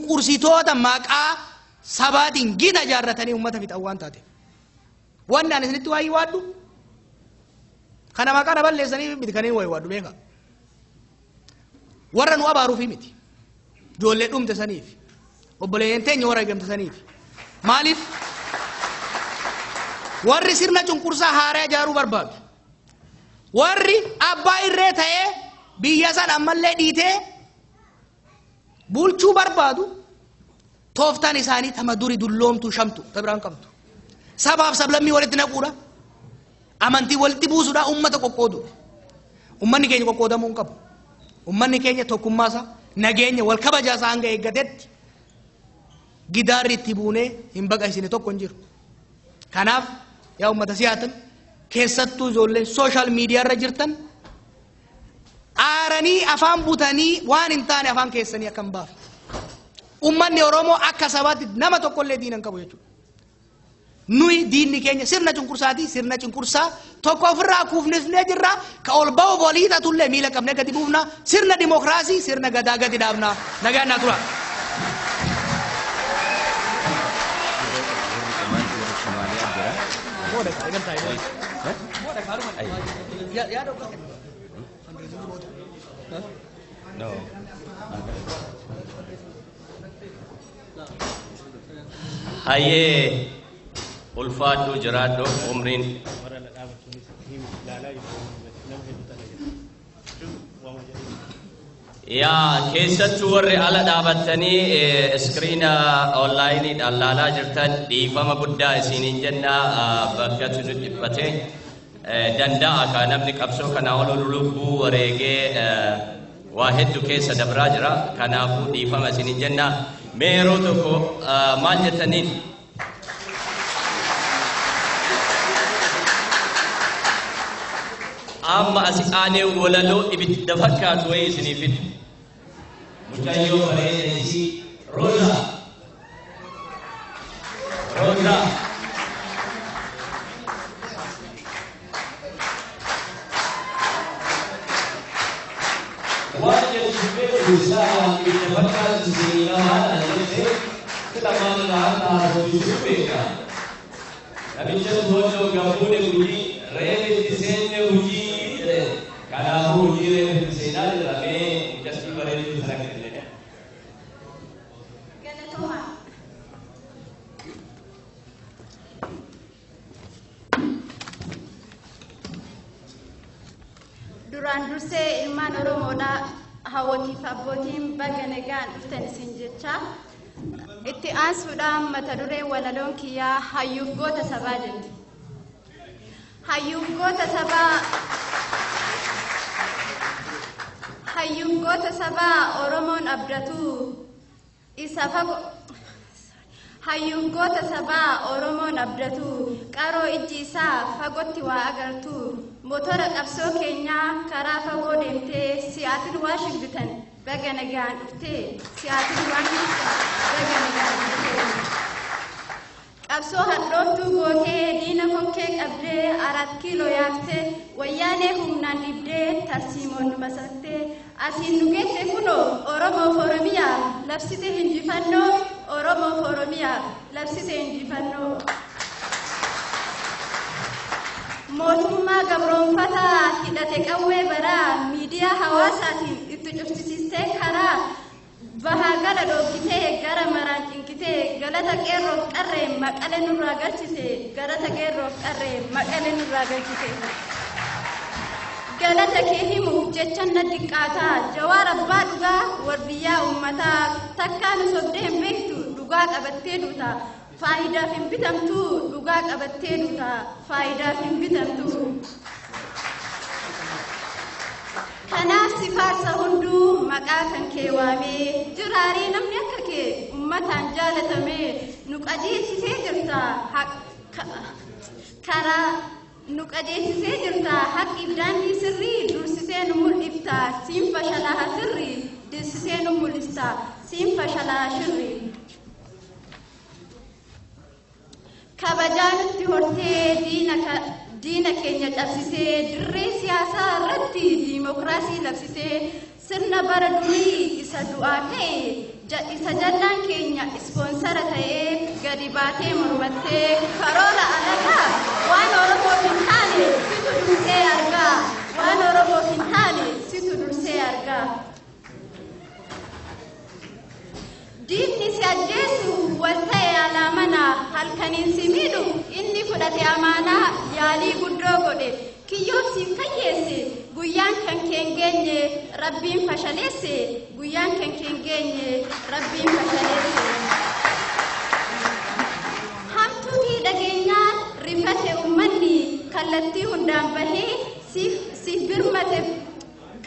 Cunqursitoota maqaa sabaatiin gita ijaarratanii uummata fixan waan taateef. Wanni ani isinitti waa waaddu kana maqaa na balleessanii miti kan inni waaddu beeka. Warra nu abaaruufi miti. Ijoollee dhumte saniif. Obboleeyyan teenya warra eegamte saniif. Maaliif? Warri sirna cunqursaa haaraa ijaaruu barbaadu. Warri abbaa irree ta'ee biyya san ammallee dhiitee bulchuu barbaadu tooftaan isaanii tama duri dulloomtuu shamtu ta biraan qabdu. Sabaaf sablammii walitti naquudha. Amantii walitti buusuudha. Uummata qoqqooduudha. Uummanni keenya qoqqoodamuu hin qabu. Uummanni keenya tokkummaasaa nageenya wal kabajaasaa hanga eeggatetti gidaarri itti buunee hin baqaysine tokko hin jiru. Kanaaf yaa uummata siyaatan keessattuu ijoolleen sooshaal miidiyaa irra jirtan aaranii afaan butanii waan hin taane afaan keessanii akka hin baafne. Uummanni Oromoo akka sabaatti nama tokkollee diina hin qabu jechuudha. Nuyi diinni keenya sirna cunqursaati. Sirna cunqursaa tokko ofirraa kuufnifnee jirra. Ka ol ba'u bolii tatullee miila qabnee gadi buufna. Sirna dimokiraasii, sirna gadaa gadi dhaabna. Nagaan naa tura. No. Hayyee ulfaadhu jiraadhu umriin. Yaa keessattuu warri ala dhaabattanii iskiriina onlaayiniidhaan laalaa jirtan dhiifama guddaa isiniin jenna bakkatu nu dhiphate danda'a kaa namni qabsoo kanaa ol lubbuu wareegee waa hedduu keessa dabraa jira kanaafuu dhiifama isiniin jenna mee yeroo tokko maal jettaniin amma asi aanee walaloo ibidda fakkaatu wayii isinii fidu mucayyoo bareeda isii Roza Roza waan jettu beeku isaa waan ibidda fakkaatu isinii lamaan jette sila maal haasofsiisuu beeka. Namicha to'annoo gafuune hojii reefitti seenne hojii jedhe. Kanaafuu hojii reefitti seenaa jira mee mucattii bareedduu sana kenne. Galatoomaa. Duraan dursee ilmaan Oromoodhaa hawwatiif abbootiin baga nagaan dhuftan isin jecha itti aansuudhaan mata dureen walaloon kiyyaa hayyuuf goota sabaa jetti. Hayyuuf goota sabaa Hayyuuf goota sabaa Oromoon abdatu isa fagoo Hayyuuf goota sabaa Oromoon abdatu qaroo ijji isaa fagootti waa agartu motora qabsoo keenyaa karaa fagoo deemtee Siyaatil Waashingtan baga nagaan dhuftee Siyaatil Waashingtan baga nagaan dhuftee. Qabsoo hadhooftuu gootee diina kokkee qabdee Arat Kiiloo yaaftee wayyaanee humnaan dhibdee tarsiimoon nu masaktee asiin nu geesse kunoo Oromoof Oromiyaa labsite injifannoo Oromoof Oromiyaa labsite injifannoo. Mootummaa gabroonfataa hidhate qawwee baraa miidiyaa hawaasaatiin itti cufsisiistee karaa bahaa gala dhoogitee gara maraan cinqitee galata qeerroof qarree maqale nurraa galchite galata qeerroof qarree maqale nurraa galchite. Galata kee himuuf jecha na diqqaataa Jawaar abbaa dhugaa wardiyyaa uummataa takkaa nu sobdee hin beektu dhugaa qabattee duuta faayidaaf hin bitamtu dhugaa qabattee duuta faayidaaf hin bitamtu. Kanaaf si faarsa hunduu maqaa kan kee waamee jiraarii namni akka kee uummataan jaalatamee nu qajeelchisee jirta karaa nu qajeelchisee jirta haqqiif daandii sirrii dursisee nu mul'ifta siin fashalaa sirrii dursisee nu mul'ista siin fashalaa shirrii. Kabajaa nutti hortee diina keenya cabsisee dirree siyaasaa irratti diimokiraasii labsisee sirna bara durii isa du'aa ka'e Isa jallaan keenya ispoonsara ta'ee gadi baatee mormattee karoora alagaa waan Oromoof hin taane situ dursee argaa. Waan Oromoof hin taane situ dursee argaa. Diinni si ajjeesu wal ta'e alaa mana, halkaniin si miidhu inni fudhate amaanaa. Yaalii guddoo godhe, kiyyoof siif kayyeesse. Guyyaan kan keen geenye Rabbiin fashaleesse. Guyyaan kan keen geenye Rabbiin fashaleesse. Hamtuutii dhageenyaan rifate ummanni, kallattii hundaan bahee siif birmate.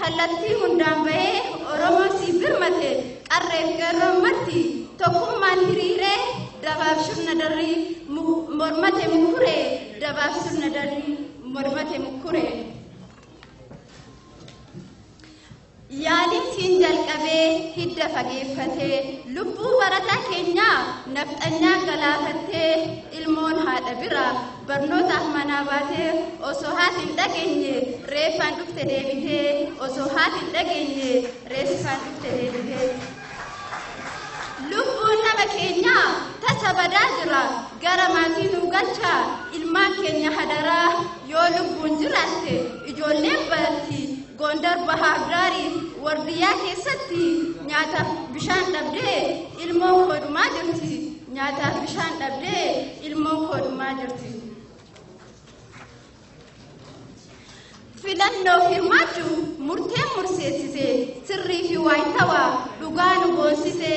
Kallattii hundaan bahee Oromoon siif birmate. Qarreef qeerroon marti tokkummaan hiriiree dabaaf sirna darrii mormate mukkuree. Dabaaf sirna darrii mormate mukkuree. Yaalittiin jalqabee hidda fageeffatee lubbuu barataa keenyaa nafxanyaa galaafattee. Ilmoon haadha bira barnootaaf manaa baatee osoo haati hin dhageenye reeffaan dhufte deebitee. Osoo haati hin dhageenye reeffaan dhufte deebitee. Lubbuun nama keenyaa tasa badaa jira. Gara maatii nu galchaa ilmaan keenya hadaraa. Yoo lubbuun jiraatte ijoolleen baratti. Gondar, Bahaar Daarii, Wardiyyaa keessatti nyaataaf bishaan dhabdee ilmoon koodhumaa jirti. Nyaataaf bishaan dhabdee ilmoon koodhumaa jirti. Filannoo hirmaachuu murteen murseessise, sirrii fi waayitawaa dhugaa nu boonsise.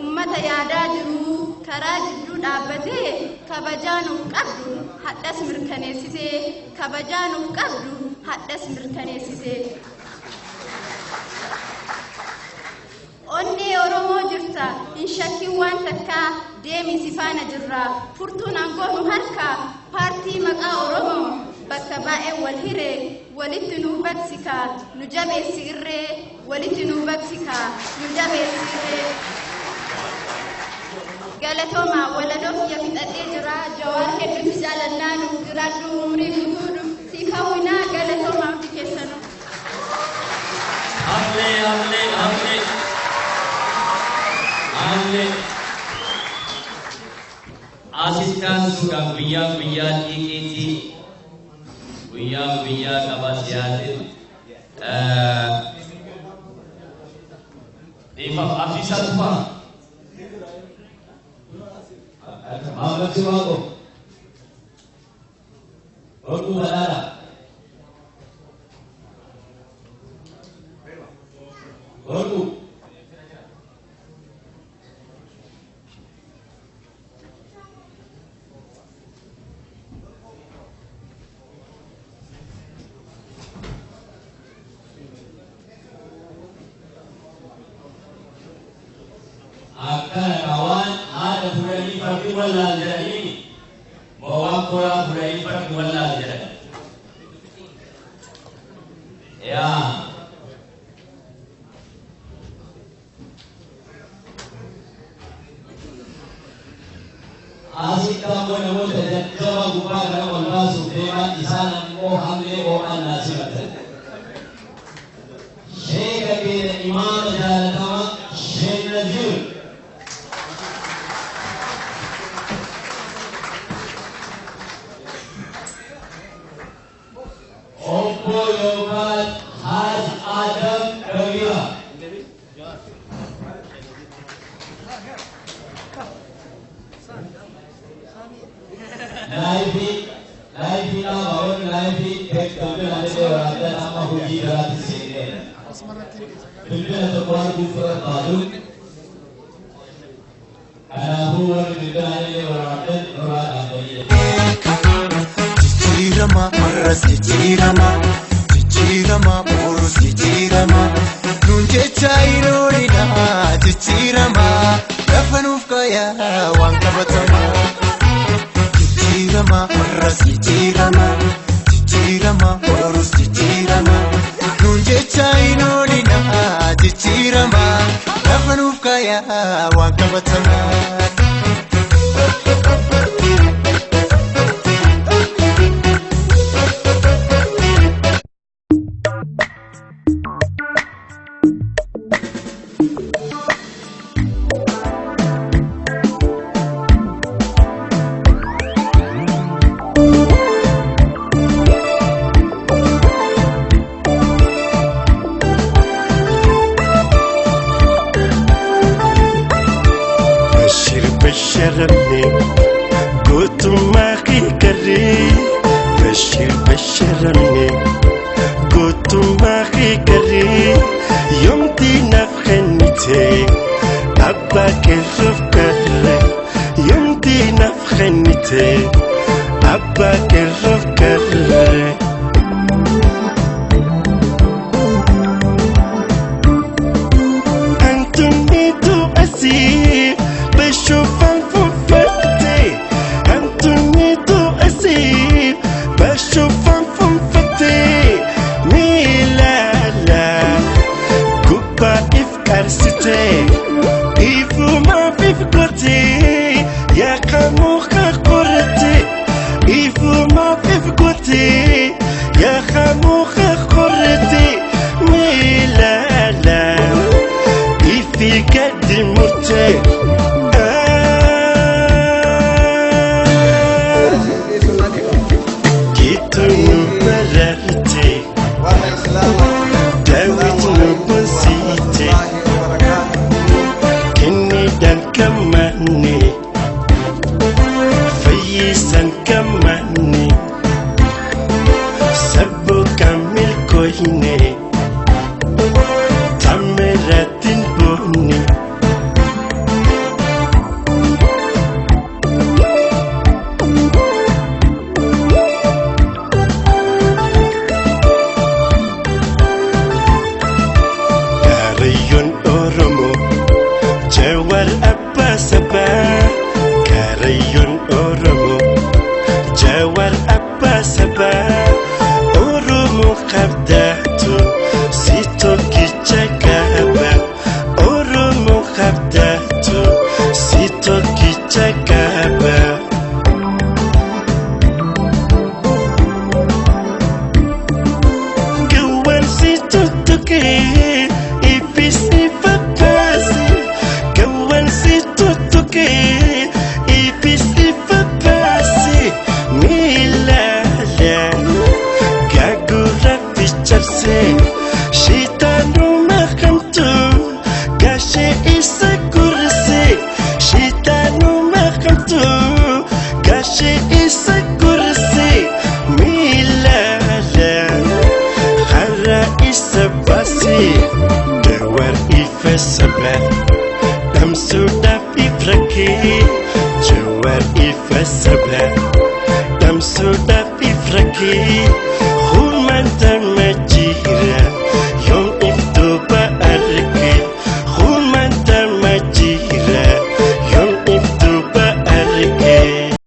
Ummata yaadaa jiru karaa jidduu dhaabbatee kabajaa nuuf qabdu hadhas mirkaneessise. Kabajaa nuuf qabdu hadhas mirkaneessise. Onnee Oromoo jirta, hin shakkin waan takkaa. Deemi, si faana jirra. Furtuun aangoo nu harka. Paartii maqaa Oromoo bakka baay'ee wal hire walitti nu baqsika, nu jabeessi irree. Walitti nu baqsika, nu jabeessi irree. Galatooma. Walaloo kiyya fixadhee jira. Jawaar, hedduutti jaalannaa. Nuuf jiraadhu, umrii guutuu siif hawwinaa. Galatooma hundi keessanuu. Hamlee, hamlee, hamlee. Hamlee. Asitti aansuudhaan guyyaa guyyaa xiiqiitii guyyaa guyyaa qaba siyaasni. Dhiifama, Abdiisaa Tufaa. Maamilti Waaqoo. Oduu badhaadha. Oduu. Akkana waan haadha fudhanii fardi wallaal jedhanii moo waan koraa fudhanii fardi wallaal jedhan. Yaa. Asitti ammoo namoota jajjaba gubbaa kana ol baasuuf deeman, isaan ammoo hamlee ho'aan naa simatan. Sheeka keenya imaama jaalatamaa Sheek Naziir. Obbo yookaan Haaj Adam Gabiira. Laayifii laayifii dhaaba, laayifii bilbila illee waraabdan, amma hojii biraatti seeneera. Bilbila tokko arguuf barbaadu. Kanaafuu warri bilbila illee waraabdan nurraa dhaabanii. Jijjiirama har'as, jijjiirama, jijjiirama borus, jijjiirama nuun jecha iroonidha. Jijjiirama lafa nuuf kaayaa waan qabatama. Jijjiirama har'as, jijjiirama, jijjiirama borus, jijjiirama nuun jecha iroonidha. Jijjiirama lafa nuuf kaayaa waan qabatama. Basharamne gootummaa kee garee. Bashir basharamne gootummaa kee garee. Yoomti naaf kennite abbaa keerroof garee. Yoomti naaf kennite abbaa keerroof garee. Antonito así, بشوف انففتي. Antonito así, بشوف انففتي. ميلالا كوبا افكارستي إيفو ما في فكرتي يا خموخة قرتي. إيفو ما في فكرتي يا خموخة قرتي. ميلالا إيفي قد المرتي. جيتو مررتي داويت نبسيتي كني دان كماني فيسان كماني سبو كامل كويني تمرتين بوني. Karayyoon Oromoo Jawaar Abbaa Sabaa. Karayyoon Oromoo Jawaar Abbaa Sabaa. Oromoo qabdaatu si tokkicha qaba. Oromoo qabdaatu si tokkicha qaba. Gawaan si tuttuqee ifisi facaase. Gawaan si tuttuqee ifisi facaase. Miilaala gaagura fichaabse. Shitaanuma hamtu gashee isa gurise. Shitaanuma hamtu gashee isa gurise. Miilaala hara isa baase. Jawaar ifa saba dhamsuudhaaf ifrakkee. Jawaar ifa saba